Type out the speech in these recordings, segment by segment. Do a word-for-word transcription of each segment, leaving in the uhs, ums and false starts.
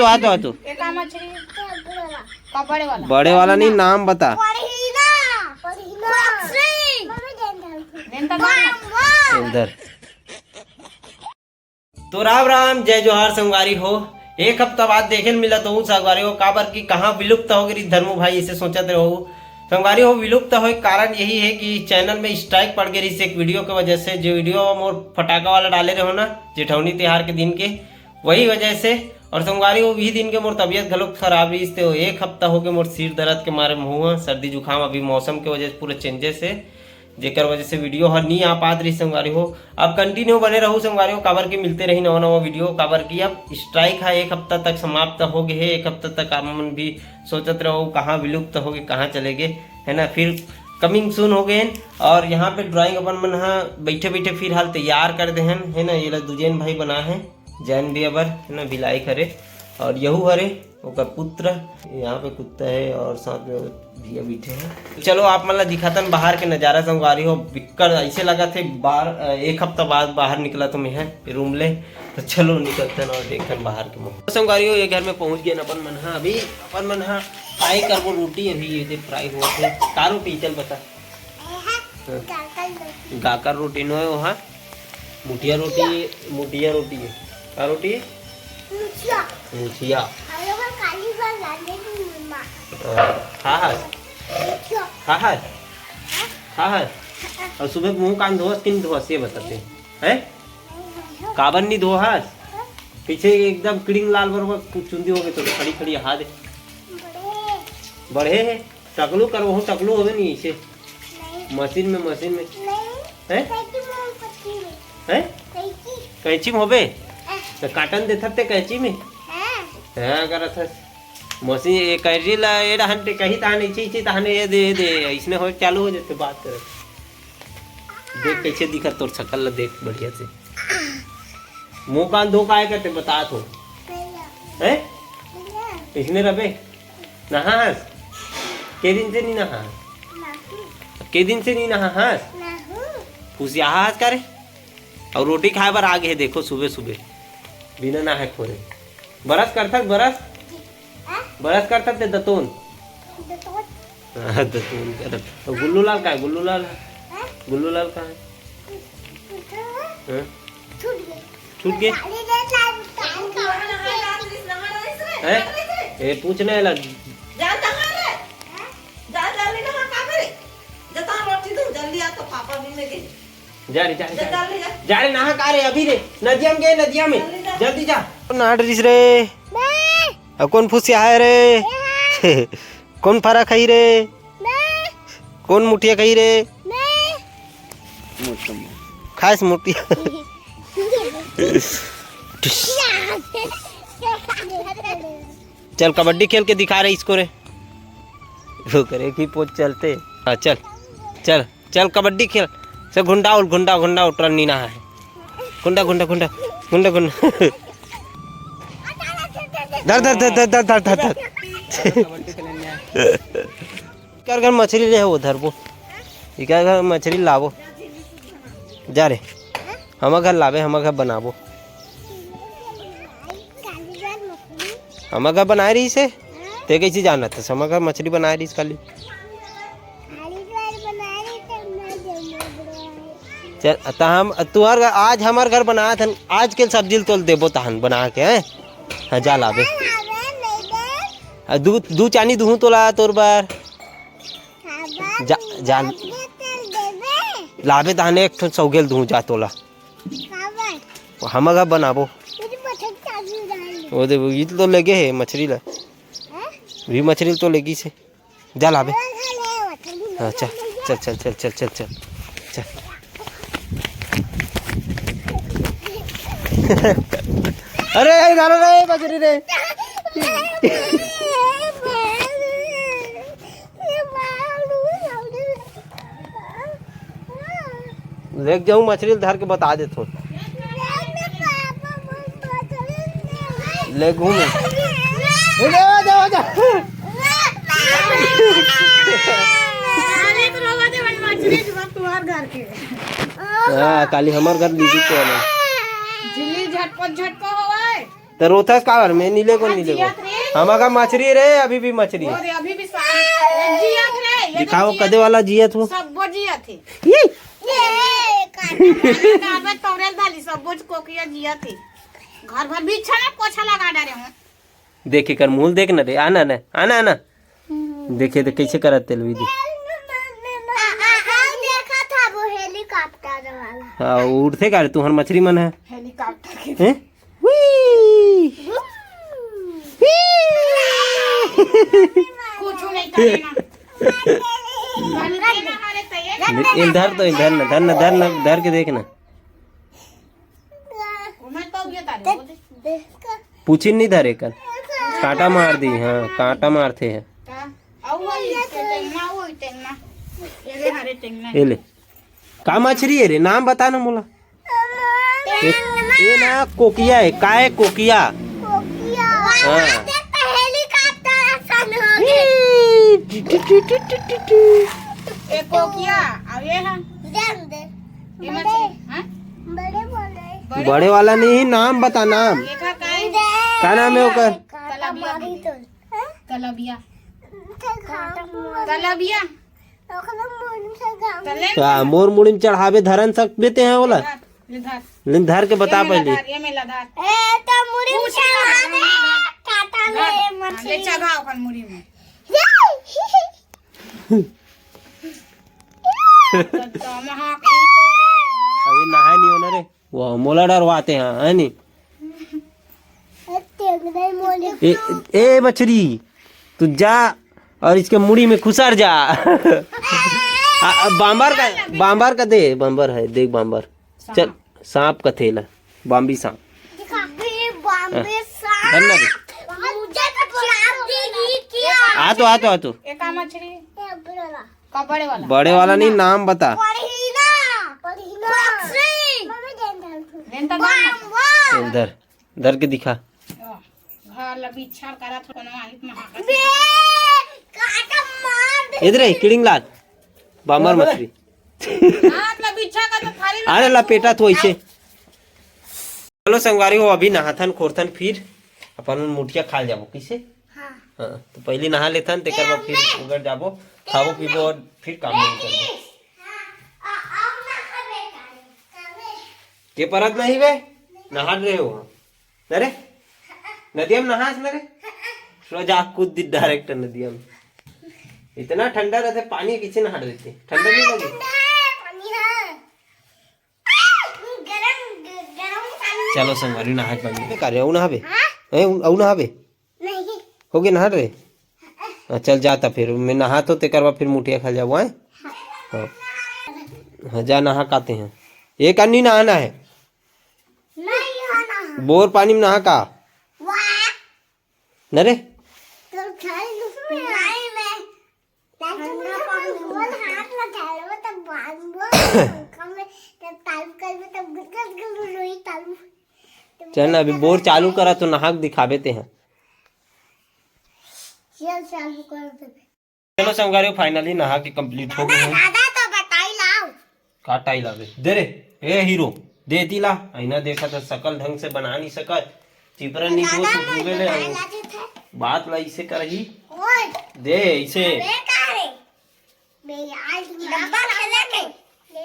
तो आ तो, आ तो। एका मछली का बड़े वाला? बड़े वाला नहीं, नाम बता। पढ़ी ना, पढ़ी ना। मछली। मम्मी देन था। देन था ना। उधर। तो राम राम, जय जोहार संगवारी हो। एक हफ्ता बाद देखे ल मिलत हो संगवारी हो, काबर कि कहाँ विलुप्त हो गई धर्मू भाई, इसे सोचत रहो संगवारी हो। विलुप्त होए के कारण यही है कि चैनल में स्ट्राइक पड़ गई रही एक वीडियो के वजह से, जो वीडियो मोर फटाका वाला डाले रहो ना जेठौनी त्योहार के दिन के, वही वजह से। और संगवारी हो, वही दिन के मोर तबीयत घलोक खराब रही, तो एक हफ्ता हो गए मोर सिर दर्द के मारे मुँह, सर्दी जुकाम, अभी मौसम के वजह से पूरा चेंजेस है, जेकर वजह से वीडियो हर नहीं आ पात रही संगवारी हो। अब कंटिन्यू बने रहू संगवारी हो, काबर कि मिलते रही नवा नवा वीडियो, काबर कि अब स्ट्राइक है एक हफ्ता तक समाप्त हो गए है। एक हफ्ता तक आप मन भी सोचत रहो कहाँ विलुप्त हो गए, कहाँ चले गए, है ना। फिर कमिंग सून हो गए हैं। और यहाँ पे ड्राइंग अपन मन हा बैठे बैठे फिलहाल तैयार कर दे हैं, है ना। ये ला दुजेन भाई बना है, जैन भी अबर, है ना, भिलाई करे। और यहू हरे ओकर पुत्र, यहाँ पे कुत्ता है और साथ में भैया बैठे हैं। चलो आप मन ला दिखातन बाहर के नजारा संगवारी हो, बिक्कट ऐसे लगा थे बार, एक हफ्ता बाद बाहर निकला तो मैं है रूम ले। तो चलो निकलतन और देखतन बाहर के माहौल। संगवारी हो, ये घर में पहुंच गए अपन मन हा। अभी अपन मन हा फ्राई करबो रोटी, अभी ये दे फ्राई हुआ थे। का रोटी चल बता? हाँ। गाकर रोटी। गाकर रोटी नो है वो, हाँ। मुठिया रोटी, मुठिया रोटी है। का रोटी? मुठिया। मुठिया। हम लोग काली बार लाने की मम्मा। हाँ, हाँ। मुठिया। हाँ, हाँ। हाँ? हाँ, हाँ। और सुबह मुंह कान धोस कि नहीं धोस, ये बताते हैं। हैं? काबर नहीं धोहस? पीछे एकदम किड़िंग लाल बरोबर चुंदी हो गई तो खड़ी खड़ी हाथ। बड़े। बड़े है। टकलू करवहूँ, टकलू होबे नहीं इसे। नहीं। मशीन में, मशीन में। नहीं। हैं? कैंची में पट्टी में। हैं? कैंची। कैंची में होबे? हाँ। तो काटन देथत ते कैंची में? हाँ। हाँ, करत हस। मशीन ये कैंची ला, ये डहन ते कही तहन इची, इची तहन ये दे, ये दे, इसने हो चालू हो जाते बात करत। देख कैसे दिखत तोर शकल ला, देख बढ़िया से। मुंह कान धो काय करते बता तो। हैं? इसने रबे? नहास? के दिन से नहीं नहा? के दिन से नहीं नहास? फुसियाहास करे। और रोटी खाए बर आ गए, देखो, सुबह सुबह बिना नहाए खोरे। बरस करथक बरस? हाँ? बरस करथक ते दतोन? दतोन। हाँ, दतोन करत। तो गुल्लू लाल का है? गुल्लू लाल है? हाँ? गुल्लू लाल का है? हाँ? छूट गए। छूट गए? हैं? ए, पूछ नहीं लग। जा रे, जा रे। जा रे, नहा का रे, अभी रे, नदिया में गए, नदिया में। जल्दी जा। जल्दी जा। नाट रिस रे। अब कौन फुसिया है रे? कौन फरा खाई रे? कौन मुठिया खाई रे? खास मुठिया। चल, कबड्डी खेल के दिखा रहे इसको रे। वो करे कि पोच चलते। हाँ, चल, चल, चल, कबड्डी खेल। से घुंडा उल, घुंडा, घुंडा उठरन नीना है। घुंडा, घुंडा, घुंडा, घुंडा, घुंडा। धर, धर, धर। कर घर मछली ले वो धरबो। इकर घर मछली लाबो। जा रे। हमर घर लाबे, हमर घर बनाबो। हमर घर बनाए रहिस हे। ते कैसे जानत हस? हमर घर मछली बनाए रहिस काली। चल, त हम, तुहर घर, आज हमर घर बनात हन, आज के सब्जी ल तोल देबो तहन बना के, हैं? हाँ, जा लाबे। आ, दू, दू चानी दुहूँ तोला तोर बर। जा, जा। लाबे तहन एक ठो सौगेल दुहूँ जा तोला। हमर घर बनाबो। वो दे, वो, ये तो लेगे हे मछली ला। भी मछली तो लेगी से। जा लाबे। हाँ, चल, चल, चल। चल। अरे, अरे, अरे, अरे, मछली रे। लेके जाऊँ मछली ल धर के बता देथों। ले घूम। ए, जा, जा, जा। हाँ, काली हमर घर दीदी के वाला। झिल्ली झटपट झटको होवे। तो रोथस काबर? मैं नी लेगों, नी लेगों। जियत रे। हमर का मछरी रे, अभी भी मछरी। अरे, अभी भी सा-, जियत रे, ये दिखाओ, देख, जियत। कदे वाला जियत हो? सब्बो जियत हे। ये। ये काटा मारा, काटा तोरेल डाली, सब्बो कोकिया जियत हे। घर भर बिछा पोछा लगा डारे हूँ। देख, एकर मुँह देख ना रे, आना ना, आना, आना। देखे तो कैसे करत तेल विधि। आ, आ, आ, देखा था वो हेलीकॉप्टर वाला। हाँ, वो उड़थे का रे, तुहर मछरी मन है। हेलीकॉप्टर के। हैं? वी! वी! कुछ नहीं करेगा। इधर तो, इधर ना, धर ना, धर ना, धर के देख ना। पूछी नहीं धरे कर। कांटा मार दी, हाँ, कांटा मारते हैं। ये ले। का मछरी है रे? नाम बता ना मोला। ये, ये ना कोकिया है। का है कोकिया? हाँ। हेलीकॉप्टर असन हो गए। ए कोकिया, अब ये है। ये मछली, हाँ? बड़े वाला नहीं, नाम बता, नाम। का नाम है ओकर? तलबिया। तलबिया। तलबिया। हाँ, मोर मुड़ी में चढ़ावे धरन सकबे ते हैं ओला। ले धर। ले धर के बता पहले। ये मेला धर। अभी नहाए नहीं होना रे। वो मोला डरवाते हैं, है नी? ए, ए मछरी, तू जा और इसके मुड़ी में खुसर जा। आ, आ, बांबर का, बांबर का दे, बांबर है, देख बांबर। चल, सांप का थैला, बांबी सांप। धर ना रे। आ तो, आ तो, आ तो। बड़े वाला नहीं, नाम बता। इधर, इधर के दिखा। इधर है, किड़िंग लाल, बामर मछली। अरे लपेटा थो इसे। चलो संगवारी हो, अभी नहाथन खोरथन, फिर अपन मुठिया खाल जाबो, किसे? हाँ। हाँ, तो पहले नहा लेथन, तेकर बाद फिर उधर जाबो, खाबो पीबो और फिर काम करबो। के परत नहीं बे? नहा रहे हो? अरे, नदिया में नहास ना रे? रोज आग कूद दी डायरेक्ट नदिया में। इतना ठंडा रहता है, पानी पीछे नहा देते, ठंडा नहीं लगे? चलो संगवारी, नहा के पानी का रहे हो, नहाबे? हैं, अउ नहाबे? हो गए नहा रहे? हाँ, चल जाता फिर, मैं नहा तो तेकर बाद फिर मुठिया खा जाबो, हैं? हाँ। हाँ, जा नहा काते हैं। एक अन्नी नहाना है। बोर पानी में नहा का? न रे? चल ना, अभी बोर चालू करा तो नहा के दिखाबे ते हैं। चलो संगवारी, finally नहा के complete हो गए हैं। दादा तो बताई लाओ। का टाई लाबे? दे रे, ए हीरो, दे ती ला। आईना देखा तो सकल ढंग से बना नहीं सकत। चिपरा नहीं तो दादा, सुखुबे ले। बात ला इसे करही। दे इसे।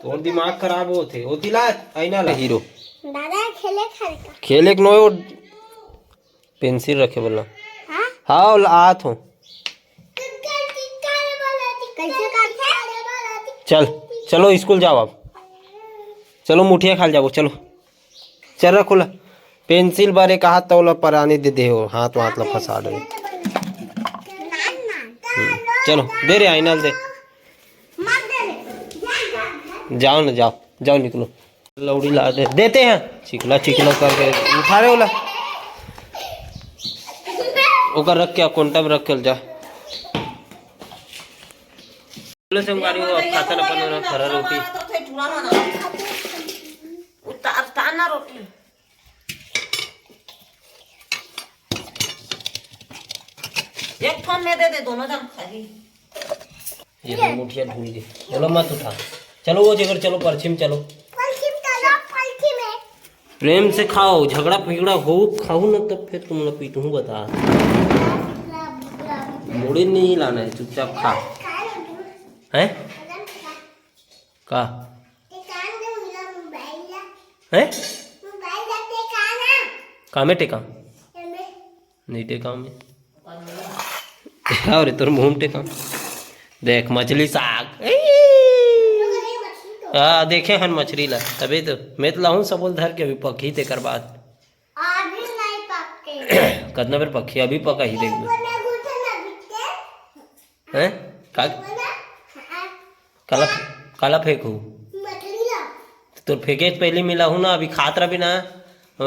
तोर दिमाग खराब होथे। ओती ला, आईना ला। हीरो। दादा खेले खेले का। खेले के नो, पेंसिल रखे बोला। हाँ? हाँ, आत हो। चल, चलो स्कूल जाओ आप। चलो मुठिया खाल जाओ, चलो। चल रखो ला। पेंसिल बारे कहा तो ला परानी दे दे हो, हाथ वाथ ला फंसा दे। चलो, दे रे आईना दे। जाओ ना, जाओ, जाओ निकलो। लौड़ी ला दे, देते हैं। चिकला चिकला करके उठा रहे होला। ओकर रख के कोंटा में रख के जा। चलो संगवारी हो, अब खातन अपन ओला खरा रोटी। उतार, उतार ना रोटी। एक ठो में दे दे, दोनों जन खाही। ये दो मुठिया ढूंढ दे। बोलो मत उठा। चलो वो जगह चलो, परछी में चलो। परछी में चलो, परछी में। प्रेम से खाओ, झगड़ा फिगड़ा हो खाऊ ना, तब फिर तुम लोग पीटू बता। मुड़ी नहीं लाना है, चुपचाप खा। है का? है? कामे टेका? नहीं टेका में। अरे तोर मुंह टेका। देख मछली साग। ए! आ, देखे हन मछरी ला, तबे तो मैं तो लाहूं सबोल धर के अभी पकही तेकर बाद। अभी नहीं पकते। कतना बेर पकही, अभी पका ही देख। हैं? का? काला, काला फेंकू? मछली ला। तो फेंके से पहले मिलाहू ना, अभी खात रह ना,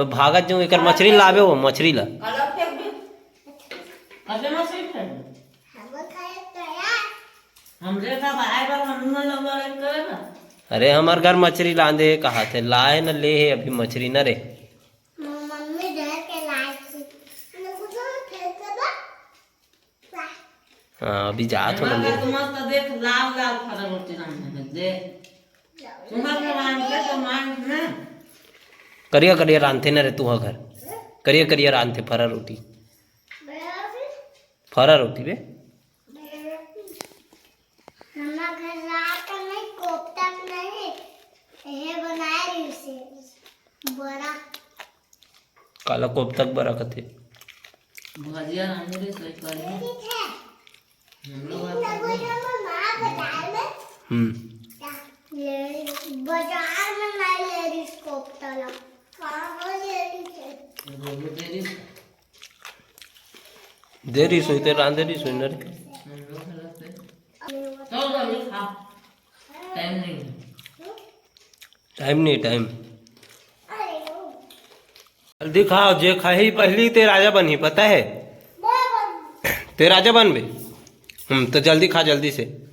भागत जाऊं, एकर मछली लावे हो, मछली ला। काला फेंक दे। अबे मछली फेंक दे। हमरे का बाहर बार मम्मी मन लग लड़ाई करे ना। अरे हमार घर मछली लांदे हे, कहा थे लाए न ले हे, अभी मछली न रे। मम्मी घर के लाए थी। मैं कुछ फेंक दे। हाँ, अभी जात हो ना। तो मस्त देख, लाल लाल फरा रोटी रांधे हैं, देख। तुम्हारे रांध के तो मांग ना। करिया करिया रांधते ना रे तुहा घर। करिया करिया रांधते फरा रोटी। फरा रोटी बे। हमारे घर रात में कोफ्ता नहीं, ये बनाए रही से बड़ा। काला कोफ्ता के बरा कथे। भजिया रांधे रही, सही कही। हम लोग बाजार में। हम्म। बाजार में नहीं ले रही कोफ्ता ला। कहाँ ले रही थे? दे रही सोई, ते रांधे रही सोई ना रे। हम लोग घर पे। चल जल्दी खा। टाइम नहीं है। टाइम नहीं, टाइम। जल्दी खाओ, जे खाही पहली ते राजा बनही, पता है? ते राजा बनबे। हम्म, तो जल्दी खा, जल्दी से।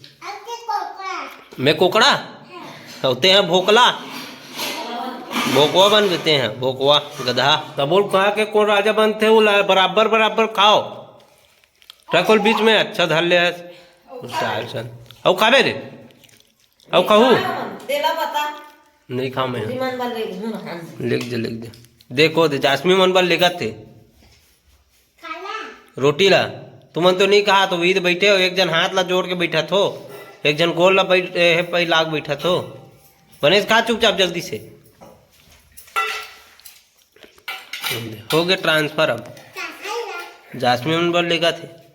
मैं कोकड़ा? तो ते हैं भोकला। भोकवा बनबे ते हैं, भोकवा, गधा। तो बोल कहा के कौन राजा बनते हो, ला-, बराबर बराबर खाओ। रखोल बीच में अच्छा धर ले है। साल सन। अउ खाबे रे? अउ खाहू? तेला बता। नहीं खाओ मैं। जी मन बा ले घूम हम। लिख दे, लिख दे। देखो दे, जासमी मन बा लेगा ते। रोटी ला। तुमन तो नहीं कहा, तो ईद बैठे हो, एक जन हाथ ला जोड़ के बैठा थो, एक जन गोल ला बैठ, ए, हे पै लाग बैठा थो। बनेश खा चुपचाप जल्दी से। हो गया ट्रांसफर अब। जासमीन बर लेगा थे।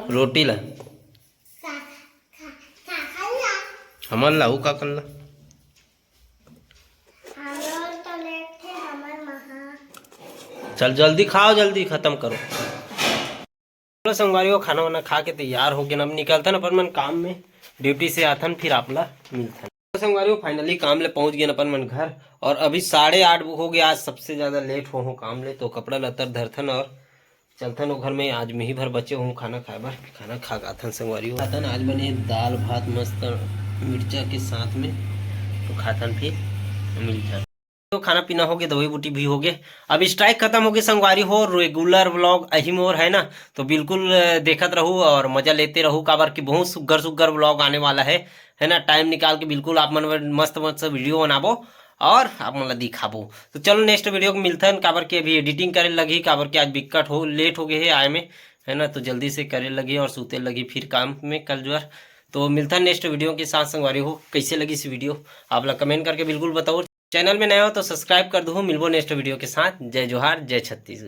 रोटी ला। हमन ला, ऊ का कर ला? चल जल्दी खाओ, जल्दी खत्म करो। चलो संगवारी हो, खाना वाना खा के तैयार हो गए, अब निकलथन अपन मन काम में, ड्यूटी से आथन, फिर आप ला मिलथन। तो संगवारी हो, finally काम ले पहुंच गए अपन मन घर, और अभी साढ़े आठ हो गया। आज सबसे ज्यादा लेट हो, हो काम ले, तो कपड़ा लत्तर धरथन और चलथन ओ घर में। आज मैं ही भर बचे हूँ खाना खाए बर, खाना खा के आथन संगवारी हो। खाथन आज बने दाल भात मस्त मिर्चा के साथ में, तो खाथन फिर मिलथन। तो खाना पीना हो गया, दवाई बूटी भी हो गया। अब स्ट्राइक खत्म हो गया संगवारी हो, रेगुलर व्लॉग अही मोर है ना, तो बिल्कुल, अ, देखत रहू और मजा लेते रहू, काबर कि बहुत सुग्घर सुग्घर व्लॉग आने वाला है, है ना। टाइम निकाल के बिल्कुल आप मन बर मस्त मस्त वीडियो बनाबो और आप मन ला दिखाबो। तो चलो नेक्स्ट वीडियो को मिलथन, काबर कि अभी एडिटिंग करे लगही, काबर कि आज बिकट हो लेट हो गए है आए में, है ना। तो जल्दी से करे लगी और सूते लगी फिर काम में कल जुआर। तो मिलथन नेक्स्ट वीडियो के साथ संगवारी हो। कैसे लगी इस वीडियो आप ला कमेंट करके बिल्कुल बताओ। चैनल में नए हो तो सब्सक्राइब कर दो। मिलबो नेक्स्ट वीडियो के साथ। जय जोहार, जय छत्तीसगढ़।